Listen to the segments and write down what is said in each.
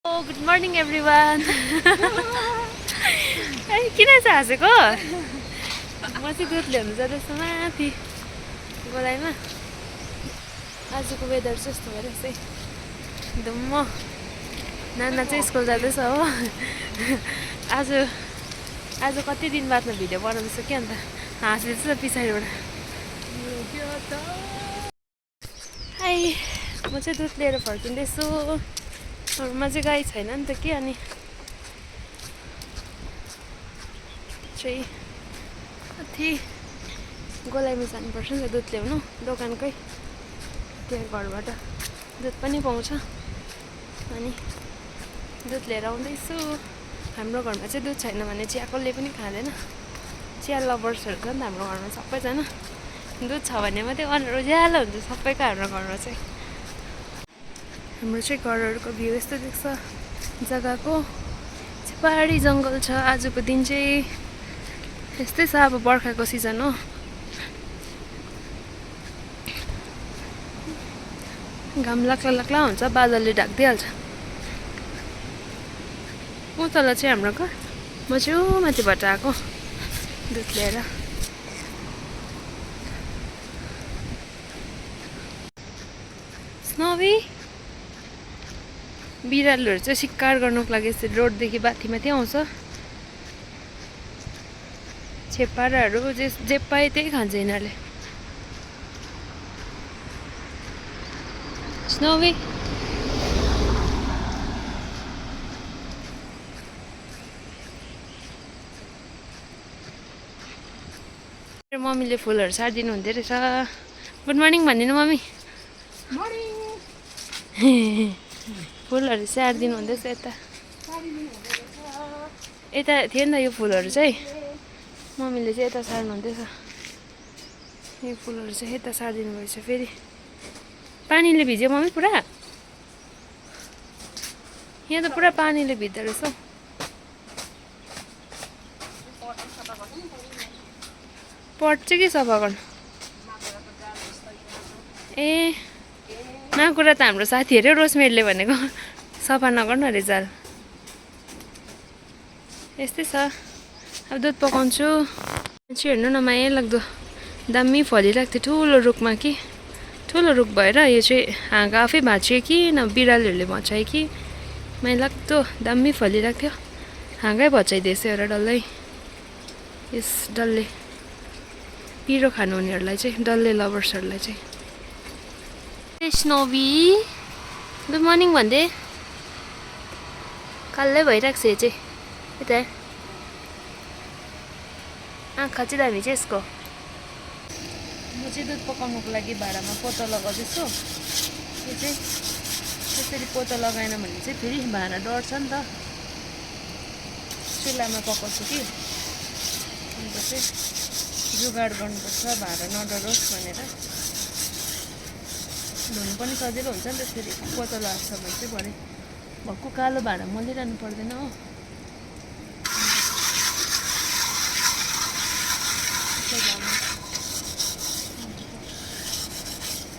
Oh, good morning everyone. Hey, किन चाहिँ हाँसेको? म चाहिँ दुध ल्याउनु जाँदैछु माथि गोलाइमा। आजको वेदर चाहिँ यस्तो भइरहेछ है। धुम्म। नाना चाहिँ स्कुल जाँदैछ हो। आज कति दिन बादमा भिडियो बनाउँदैछ के अन्त हाँस्दैछ पछाडिबाट। हाई, म चाहिँ दुध लिएर फर्किँदैछु। घरमा चाहिँ गाई छैन नि त के अनि चाहिँ माथि गोलाइमा जानुपर्छ नि त दुध ल्याउनु दोकानकै। त्यहाँ घरबाट दुध पनि पाउँछ अनि दुध लिएर आउँदैछु। हाम्रो घरमा चाहिँ दुध छैन भने चिया कसले पनि खाँदैन। चिया लभर्सहरू छ नि त हाम्रो घरमा सबैजना। दुध छ भने मात्रै अनुहार उज्यालो हुन्छ सबैको हाम्रो घरमा चाहिँ। हाम्रो चाहिँ घरहरूको भ्यू यस्तो देख्छ जग्गाको। पहाडी जङ्गल छ। आजको दिन चाहिँ यस्तै छ। अब बर्खाको सिजन हो। घाम लाग्ला लाग्ला हुन्छ बादलले ढाकिदिइहाल्छ। ऊ तल चाहिँ हाम्रो घर। म चाहिँ ऊ माथिबाट आएको दुध लिएर। स्नोवी बिरालोहरू चाहिँ शिकार गर्नुको लागि यसरी रोडदेखि माथि आउँछ। छेपाराहरू जे पाए त्यही खान्छ यिनीहरूले। स्नोवी मम्मीले फुलहरू सारिदिनु हुँदो रहेछ। गुड मर्निङ भनिदिनु मम्मी। फुलहरू सारिदिनु हुँदैछ यता थियो नि त यो फुलहरू चाहिँ मम्मीले चाहिँ यता सार्नु हुँदैछ। यो फुलहरू चाहिँ यता सारिदिनु भएछ। फेरि पानीले भिज्यो मम्मी पुरा। यहाँ त पुरा पानीले भिज्दो रहेछ हौ। पट चाहिँ के सफा गर्नु? ए माकुरा त हाम्रो साथी अरे रोसमेडले भनेको सफा नगर्नु अरे जाल। यस्तै छ। अब दुध पकाउँछु। मान्छे हेर्नु न माया लाग्दो दामी फलिरहेको थियो ठुलो रुखमा कि। ठुलो रुख भएर यो चाहिँ हाँगा आफै भाँचियो कि न बिरालोहरूले भचायो कि माया लाग्दो दामी फलिरहेको थियो। हाँगै भचाइदिएछ एउटा डल्लै। यस डल्ले पिरो खानुहुनेहरूलाई चाहिँ डल्ले लभर्सहरूलाई चाहिँ। स्नोवी गुड मर्निङ भन्दै कालै भइरहेको छ यो चाहिँ। यता आँखा चाहिँ दामी चाहिँ यसको। म चाहिँ दुध पकाउनुको लागि भाँडामा पोतो लगाउँदैछु। यो चाहिँ त्यसरी पोतो लगाएन भने चाहिँ फेरि भाँडा डढ्छ नि त। चुल्हामा पकाउँछु कि अन्त चाहिँ जुगाड गर्नुपर्छ भाँडा नडढोस् भनेर। धुनु पनि सजिलो हुन्छ नि त्यसरी पोतो लाग्छ भने चाहिँ। भरे भक्कु कालो भाँडा मोलिरहनु पर्दैन हो।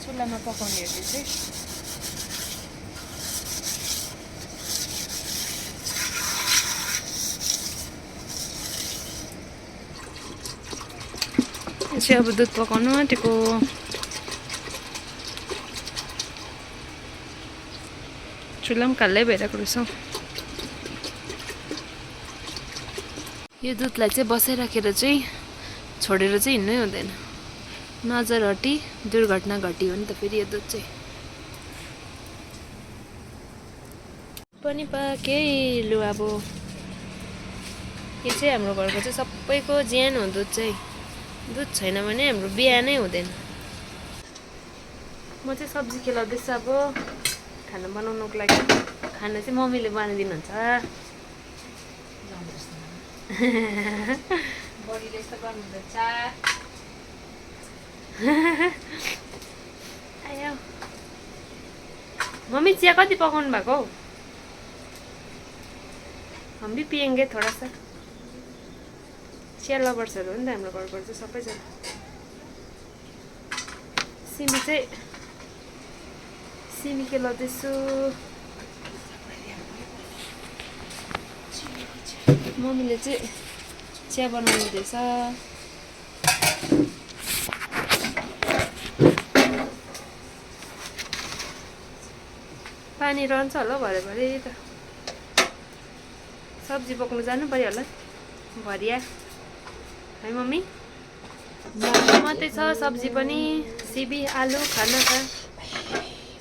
चुल्हामा पकाउनेहरूले चाहिँ चाहिँ अब दुध पकाउनु आँटेको। चुल्हा पनि कालै भइरहेको रहेछ। यो दुधलाई चाहिँ बसाइराखेर चाहिँ छोडेर चाहिँ हिँड्नै हुँदैन। नजर हटी दुर्घटना घटी हो नि त फेरि यो दुध चाहिँ। पनि पाके लु अब यो चाहिँ हाम्रो घरको चाहिँ सबैको ज्यान हो दुध चाहिँ। दुध छैन भने हाम्रो बिहानै हुँदैन। म चाहिँ सब्जी खेलाउँदैछु अब खाना बनाउनुको लागि। खाना चाहिँ मम्मीले बनाइदिनुहुन्छ। बडीले यस्तो गर्नुहुँदैछ। आयो मम्मी चिया कति पकाउनु भएको हौ? हम भी पिएंगे थोड़ा सा। चिया लभर्सहरू हो नि त हाम्रो घरबाट चाहिँ सबैजना। सिमी खेलाउँदैछु। मम्मीले चाहिँ चिया बनाउनु हुँदैछ। पानी रहन्छ होला भरे त सब्जी बोक्नु जानु पर्यो होला भरिया है मम्मी। मात्रै छ सब्जी पनि सिबी आलु खाना छ।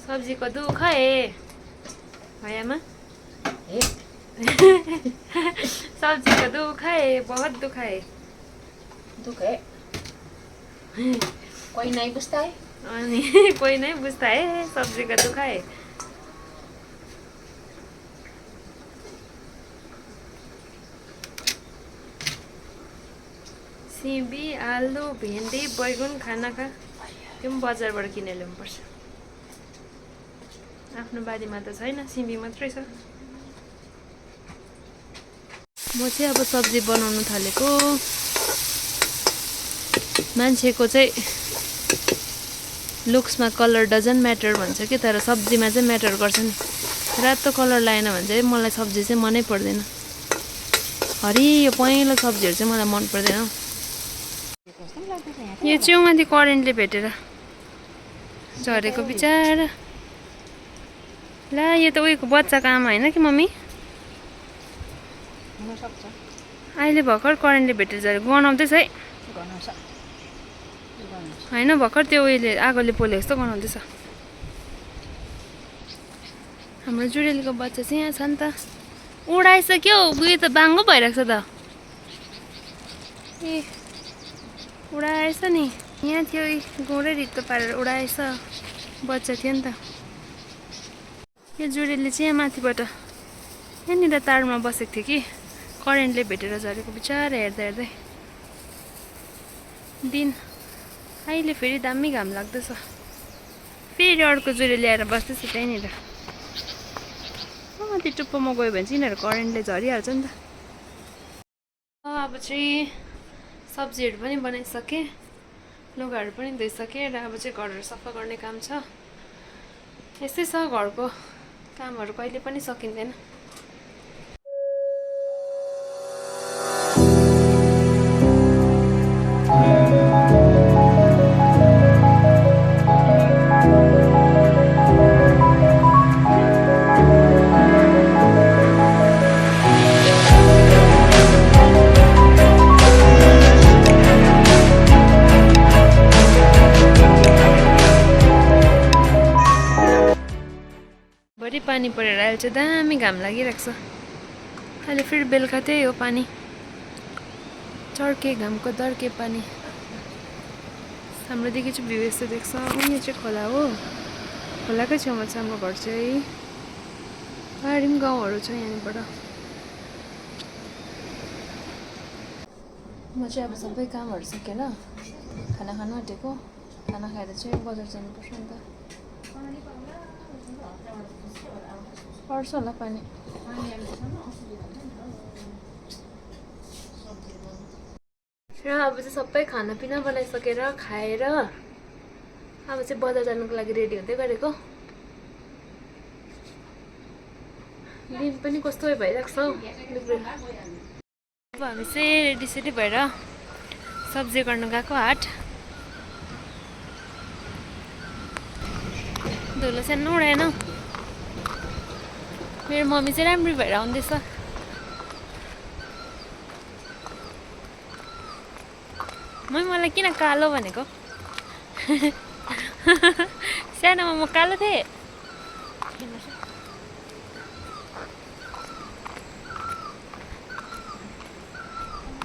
सब्जीको दुःख है आमा सब्जी का दुख है, बहुत दुख है। कोई नहीं बुझता है। कोई नहीं बुझता है सब्जी का दुख है। सिबी आलु भेन्डी बैगुन खाना का त्यो पनि बजारबाट किनेर ल्याउनुपर्छ। आफ्नो बारीमा त छैन, सिबी मात्रै छ। म चाहिँ अब सब्जी बनाउन थालेको। मान्छेको चाहिँ लुक्समा कलर डजन्ट म्याटर भन्छ कि, तर सब्जीमा चाहिँ म्याटर गर्छ नि। रातो कलर लगाएन भने चाहिँ मलाई सब्जी चाहिँ मनै पर्दैन। हरियो पहेँलो सब्जीहरू चाहिँ मलाई मन पर्दैन। यो छेउमाथि करेन्टले भेटेर झरेको बिचारा। ला यो त उयोको बच्चाको आमा होइन कि मम्मी? अहिले भर्खर करेन्टले भेटेर झरेको गनाउँदैछ है होइन? भर्खर त्यो उयोले आगोले पोलेको जस्तो गनाउँदैछ। हाम्रो जुरेलीको बच्चा चाहिँ यहाँ छ नि त। उडाइसक्यो उयो त बाङ्गो भइरहेको छ त। ए उडाएछ नि, यहाँ थियो गौरै रित्तो पारेर उडाएछ। बच्चा थियो नि त। यो जुरेली चाहिँ यहाँ माथिबाट यहाँनिर तारमा बसेको थियो कि करेन्टले भेटेर झरेको बिचारा। हेर्दा हेर्दै दिन अहिले फेरि दामी घाम लाग्दैछ। फेरि अर्को जुरेली आएर बस्दैछ त्यहीँनिर। त्यो टुप्पोमा गयो भने चाहिँ यिनीहरू करेन्टले झरिहाल्छ नि त। अब चाहिँ सब्जीहरू पनि बनाइसकेँ, लुगाहरू पनि धोइसकेँ र अब चाहिँ घरहरू सफा गर्ने काम छ। यस्तै छ, घरको कामहरू कहिले पनि सकिँदैन। भरि पानी परेर अहिले चाहिँ दामी घाम लागिरहेको छ। अहिले फेरि बेलुका त्यही हो पानी, चर्के घामको दर्के पानी। हाम्रोदेखि चाहिँ भ्यू यस्तो देख्छ। उयो चाहिँ खोला हो, खोलाकै छेउमा छ हाम्रो घर चाहिँ। पाहाडी पनि गाउँहरू छ यहाँबाट। म चाहिँ अब सबै कामहरू सकेर खाना खानु आँटेको। खाना खाएर चाहिँ बजार जानुपर्छ नि त। पर्छ होला पानी। र अब चाहिँ सबै खानापिना बनाइसकेर खाएर अब चाहिँ बजार जानुको लागि रेडी हुँदै गरेको। दिन पनि कस्तो भइरहेको छ हौ। अब हामी चाहिँ रेडी सेडी भएर सब्जी गर्न गएको हाट। धुलो सानो उडाएन। मेरो मम्मी चाहिँ राम्री भएर आउँदैछ। मलाई किन कालो भनेको? सानोमा म कालो थिएँ।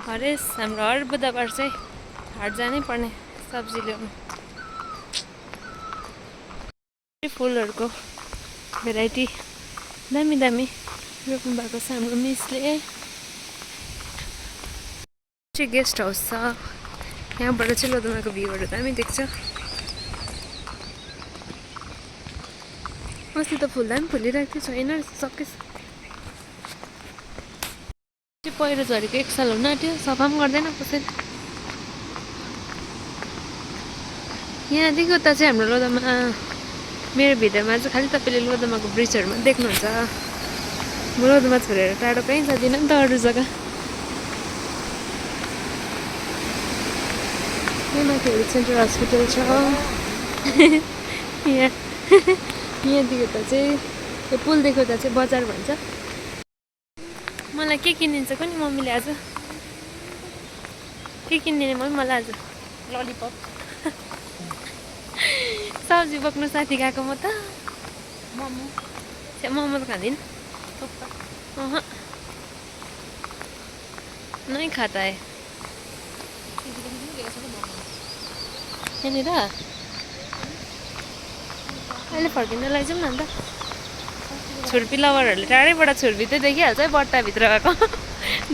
हरेस हाम्रो हर बुधबार चाहिँ हाट जानै पर्ने सब्जी ल्याउनु। फुलहरूको भेराइटी दामी दामी रोप्नु भएको छ हाम्रो मिसले। चाहिँ गेस्ट हाउस छ, यहाँबाट चाहिँ लोधोमाको भ्यूहरू दामी देख्छ। अस्ति त फुल्दा पनि फुलिरहेको थियो, छैन सकेछ। पहिरो झरेको 1 साल हुन आँट्यो, सफा पनि गर्दैन कसैले। यहाँदेखि उता चाहिँ हाम्रो लोधोमा, मेरो भिडियोमा चाहिँ खालि तपाईँले लोधोमाको ब्रिजहरूमा देख्नुहुन्छ। म लोधोमा छोडेर टाढो कहीँ जाँदिनँ नि त अरू जग्गा। यहाँ माथि हेल्थ सेन्टर हस्पिटल छ यहाँ यहाँदेखि उता चाहिँ यो पुल देख्यो उता चाहिँ बजार भन्छ मलाई के किनिदिन्छ कुनि मम्मीले आज के किनिदिने मम्मी मलाई आज ललिपप सब्जी बोक्नु साथी गएको म त मोमो मोमो त खाँदिनँ अहँ नै खाता है यहाँनिर अहिले फर्किँदा लैजाउँ न अन्त छुर्पी लभरहरूले टाढैबाट छुर्पी चाहिँ देखिहाल्छ है बट्टाभित्र भएको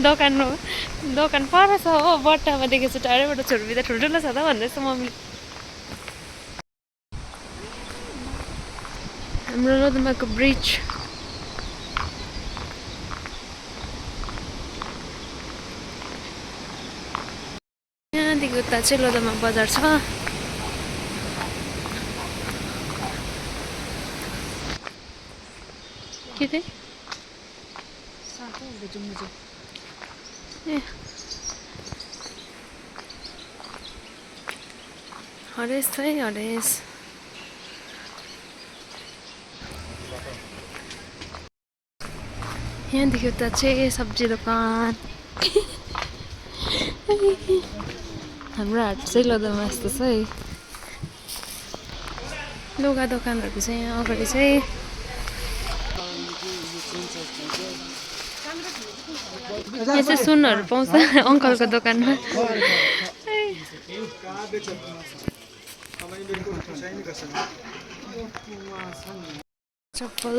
दोकान पर छ हो बट्टामा देखेको छु टाढैबाट छुर्पी त ठुल्ठुलो छ त भन्दैछ मम्मीले हाम्रो लोधोमाको ब्रिज यहाँदेखि उता चाहिँ लोधोमा बजार छ के थिए ए हरेस है हरेस यहाँदेखि उता चाहिँ सब्जी दोकान हाम्रो हाट चाहिँ लोधोमा जस्तो छ है लुगा दोकानहरू चाहिँ यहाँ अगाडि चाहिँ यहाँ चाहिँ सुनहरू पाउँछ अङ्कलको दोकानमा चप्पल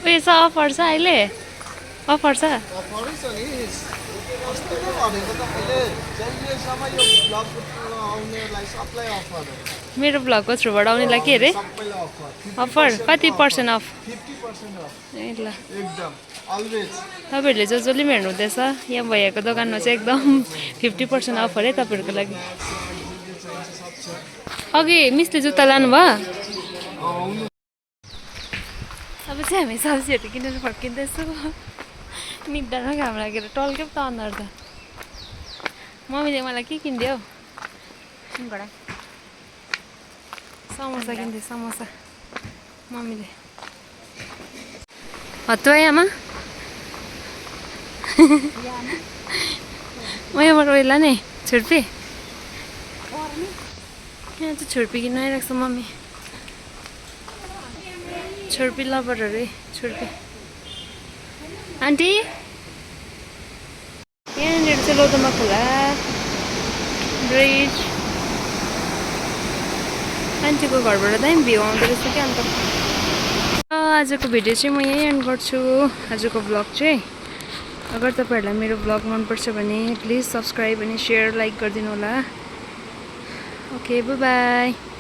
उयो छ अफर छ अहिले अफर छ मेरो ब्लगको थ्रुबाट आउनेलाई के अरे अफर कति पर्सेन्ट अफ 50% ए ल एकदम अलवेज तपाईँहरूले जसले पनि हेर्नु हुँदैछ यहाँ भैयाको दोकानमा चाहिँ एकदम 50% अफर है तपाईँहरूको लागि अघि मिसले जुत्ता लानुभयो अब चाहिँ हामी सब्जीहरू किनेर फर्किँदैछौँ निद्रामा घाम लागेर टल्क्यो त अनुहार त मम्मीले मलाई के किनिदियो सिङ्गडा समोसा किनिदियो समोसा मम्मीले हतुवा आमा म यहाँबाट उयो लाने छुर्पी यहाँ चाहिँ छुर्पी किन्नु आइरहेको छ मम्मी छुर्पी लभरहरू छुर्पी आन्टी यहाँनिर चाहिँ लोधोमा खोला ब्रिज आन्टीको घरबाट दामी भ्यू आउँदो रहेछ क्या अन्त आजको भिडियो चाहिँ म यहीँ एन्ड गर्छु आजको ब्लग चाहिँ अगर तपाईँहरूलाई मेरो ब्लग मनपर्छ भने प्लिज सब्सक्राइब अनि सेयर लाइक गरिदिनु होला ओके बाई बाई